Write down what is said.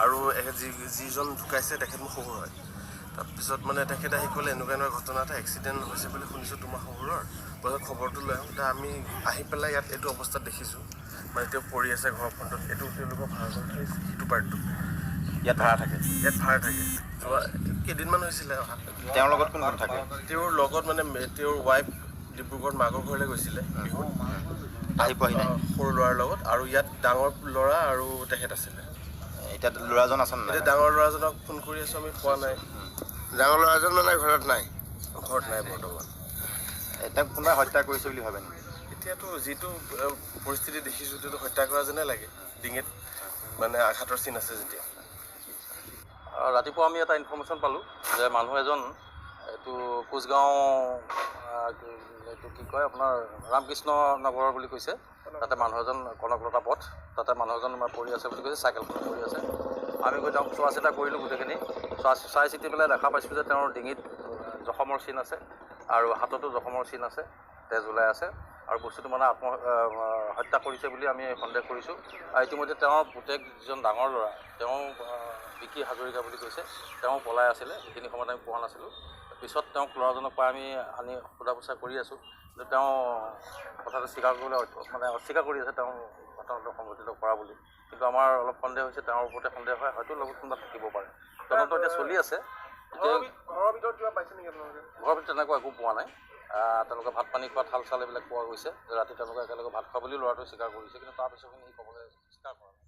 আৰু এখেত যিজন ঢুকাইছে তেখেত মোৰ শহুৰ হয়। তাৰপিছত মানে তেখেত আহি ক'লে এনেকুৱা এনেকুৱা ঘটনা এটা, এক্সিডেণ্ট হৈছে বুলি শুনিছোঁ তোমাৰ শহুৰৰ, পাছত খবৰটো লৈ আহোঁ। এতিয়া আমি আহি পেলাই ইয়াত এইটো অৱস্থাত দেখিছোঁ, মানে তেওঁ পৰি আছে ঘৰৰ ফ্ৰণ্টত। এইটো তেওঁলোকৰ ভাড়া ঘৰ, সিটো পাৰ্টটো। ইয়াত ভাড়া থাকে? ইয়াত ভাড়া থাকে। যোৱা কেইদিনমান হৈছিলে অহা। তেওঁৰ লগত কোন কোন থাকে? তেওঁৰ লগত মানে তেওঁৰ ৱাইফ ডিব্ৰুগড়ত মাকৰ ঘৰলৈ গৈছিলে বিহুত। আহি পোৱাহি নাই? সৰু ল'ৰাৰ লগত, আৰু ইয়াত ডাঙৰ ল'ৰা আৰু তেখেত আছিলে। এতিয়া ল'ৰাজন আছে নাই? এতিয়া ডাঙৰ ল'ৰাজনক ফোন কৰি আছোঁ আমি, পোৱা নাই। ডাঙৰ ল'ৰাজন মানে ঘৰত নাই? ঘৰত নাই বৰ্তমান। তেওঁক কোনোবাই হত্যা কৰিছে বুলি ভাবে নেকি? এতিয়াতো যিটো পৰিস্থিতি দেখিছোঁ, সেইটো হত্যা কৰা যেনে লাগে, ডিঙিত মানে আঘাতৰ চিন আছে যেতিয়া। ৰাতিপুৱা আমি এটা ইনফৰ্মেশ্যন পালোঁ যে মানুহ এজন এইটো কোচগাঁও, এইটো কি কয় আপোনাৰ ৰামকৃষ্ণ নগৰৰ বুলি কৈছে, তাতে মানুহ এজন, কনকলতা পথ, তাতে মানুহ এজন পৰি আছে বুলি কৈছে, চাইকেলখন পৰি আছে। আমি গৈ তেওঁক চোৱা চিতা কৰিলোঁ। গোটেইখিনি চোৱা চাই চিতি পেলাই দেখা পাইছোঁ যে তেওঁৰ ডিঙিত জখমৰ চিন আছে আৰু হাততো জখমৰ চিন আছে, তেজ ওলাই আছে আৰু বস্তুটো মানে আত্ম হত্যা কৰিছে বুলি আমি সন্দেহ কৰিছোঁ। আৰু ইতিমধ্যে তেওঁৰ পুতেক যিজন ডাঙৰ ল'ৰা, তেওঁ বিকি হাজৰিকা বুলি কৈছে, তেওঁ পলাই আছিলে, সেইখিনি সময়ত আমি পোৱা নাছিলোঁ। পিছত তেওঁক ল'ৰাজনক পাই আমি আনি সোধা পোছা কৰি আছোঁ, কিন্তু তেওঁ কথাটো স্বীকাৰ কৰিবলৈ মানে অস্বীকাৰ কৰি আছে তেওঁ ঘটনাটো সংঘটিত কৰা বুলি। কিন্তু আমাৰ অলপ সন্দেহ হৈছে, তেওঁৰ ওপৰতে সন্দেহ হয়, হয়তো লগত কোনোবা থাকিব পাৰে। তদন্ত এতিয়া চলি আছে। এতিয়া ঘৰৰ ভিতৰত কিবা পাইছে নেকি আপোনালোকে? ঘৰৰ ভিতৰত তেনেকুৱা একো পোৱা নাই। তেওঁলোকে ভাত পানী খোৱা থাল চাল এইবিলাক পোৱা গৈছে, ৰাতি তেওঁলোকে একেলগে ভাত খোৱা বুলি ল'ৰাটোৱে স্বীকাৰ কৰিছে, কিন্তু তাৰ পিছৰখিনি সি ক'বলৈ স্বীকাৰ কৰা নাই।